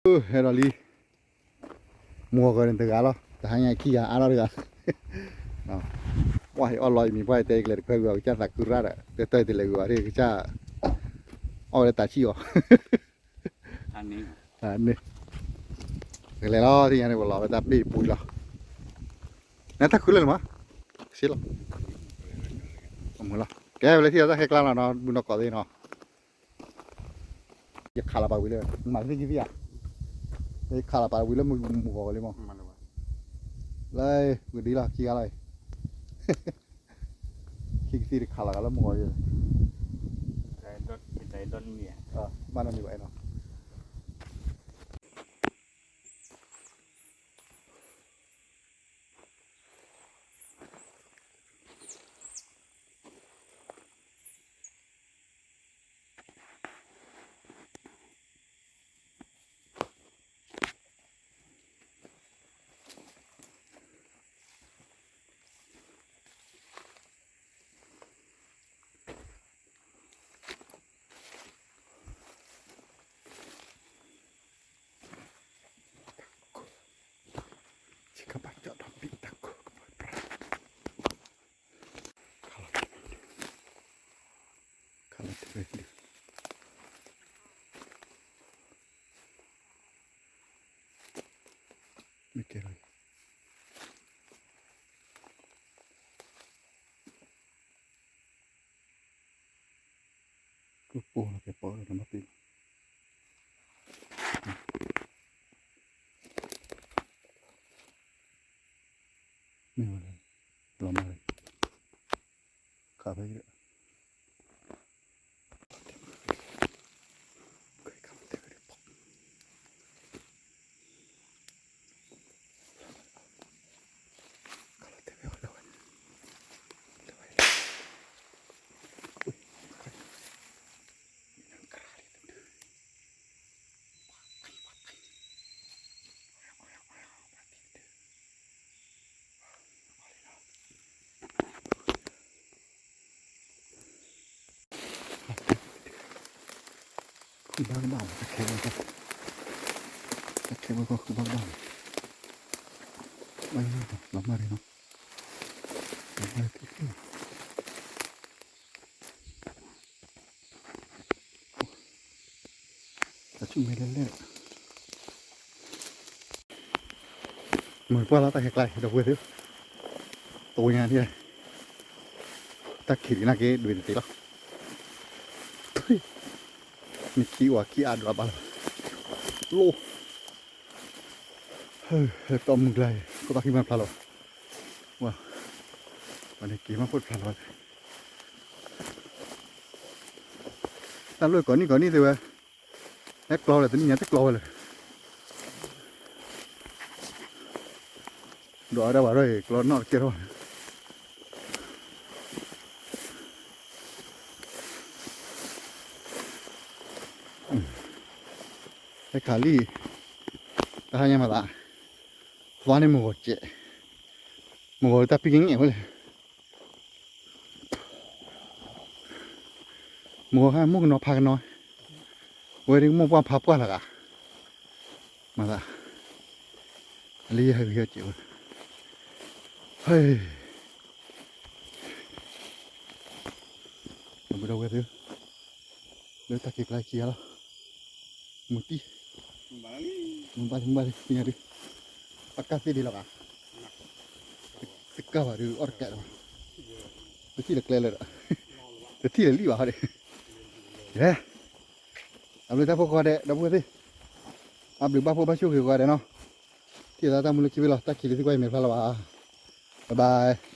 ဟဲဒီးလံ, မုၢ်ဂီၤကီးန့ၣ်တဂၤလီၤ, တဟါညါခံဂၤအါထီၣ်တဂၤ, ဝဲဟဲအီၣ်လီၤအံၤမံၤပှၢ်အံၤ တဲအံၤကလဲၤတခွဲဝံၤအီၤ ကစၢ်သးခုရၣ်ဒီး တဲတၢ်အံၤတလဲၤဝံၤအီၤ ကစၢ် အီၣ်ဝဲလၢတၢ်ဆံၣ်အီၤ, န့ၣ်, ကလဲၤလီၤ သ့ၣ်ညါန့ၣ် ပလီၤဝဲတၢ်ဘ့ၣ်ပူၤလီၤ, နတၢ်ခုလၢာ်လၢမး, စ့လီၤ, ကဲဝဲလၢထံၣ်ဒီးတၢ်ခဲကျါလီၤနီၤ ဘူၣ်နီၢ်ကီၢ်သ့ၣ်နီၤ ယခးလီၤပာ်ဝံၤလၢ မၤသ့ၣ်ကသံၣ်ဧါ, ယခးလီၤပာ်ဝံၤလၢမုၢ်ဂီၤလံမး, လၢ ဝံၤဒ်လီၤခံဂၤလီၤ, ခံကသံၣ်တခးလီၤဂာ်လၢမုၢ်ဂီၤလံ, ဘၣ်နီတမံၤဘၣ်နီၤ ကပိာ်လီၤကဲပီၤဒီးမၤပ့ၤ, မ့ၢ်ဝဲလဲၣ်, လီၤမၢ်လံ, ခးဖဲ ဃုဘၣ်ကဘၣ်, တၢ်ခဲဘၣ်, တၢ်ခဲဘၣ်ဃုဘၣ်ကဘၣ်, ဘၣ်လီၤမၢ်ရံနီၤ, လီၤမၢ်ရံ, တၢ်ဆူၣ်မဲလဲၣ်လဲၣ်, မုၢ်ပှၢ်လီၤတၢ်ခဲကျါ ဒီပုၢ်ဝဲၢ်သ့ၣ်, တဝီညါန့ၣ်, တၢ်ခံးဒံးနာ်က့ ဒွံးတသ့လီၤ, နခံအီၤခံအါဒွးဘၣ်လီၤ, လိၣ်, ဟဲတီမုၢ်ကျါအံၤ ခိၣ်သၣ်ခံမၤတဖျါလီၤဘၣ်, ဝဲ, ပှၤန့ၣ်က့ၤမးခိၣ်တဖျါလီၤဘၣ်, တၢ်လိၣ်ကိးနံၣ်ကိးနံၣ်သ့ဝဲ, ဟဲကျီဝဲလၢတနံၣ်ညါတကျီဝဲလၢ ဒွးဝဲဒၣ်ဘၣ်ဒီး ကျီနီၣ်တကဲထီၣ်ဘၣ်, ဟဲခးလံ, တဟါညါမၤသး, သွါန့ၣ်မုၢ်ဂီၤစဲး, မုၢ်ဂီၤတၢ်ပံကငဲၣ်ဝဲလဲၣ် မုၢ်ဂီၤခါမုၢ်ကနီၤဖးကနီၤ, ဝဲဒၣ်မိၢ်ပှၢ်ဖးပှၢ်လၢဂၤ, မၤသး, အလံယဟဲဂ့ၤဟဲစဲးဝဲ, ဟဲ, ဒီပုၢ်ဒီဝဲၢ်သ့ၣ်, လၢတၢ်ခံးကျါခံဂၤလီၤ, မုၢ်တံၢ်, မုၢ်ဘၣ်လံ မုၢ်ဘၣ်လံ သ့ၣ်ညါဒုး, အကၢ်သ့ၣ်ဒံးလီၤဂၤ, တကၢ်ဘၣ်ဒုး အီၣ်တကဲးလီၤ, တထံၣ်လၢကျဲလၢဒီး, တထံၣ်လၢလံၣ်ဘၣ်ဟီဒံး, အဘျုးတၢ်ဖိကိးဂၤဒဲး ဒီပုၢ်ဝဲၢ်သ့ၣ်, အဘျုးဘၣ်ဖိဘၣ်ဆိၣ်ဂ့ၤကိးဂၤဒဲးနီၤ, ထံၣ်သးတၢ်မူလၢခံဝံၤလီၤ တၢ်ခံးလံသုကွၢ်အံၤမဲာ်ဖျါလီၤဘၣ်, bye bye.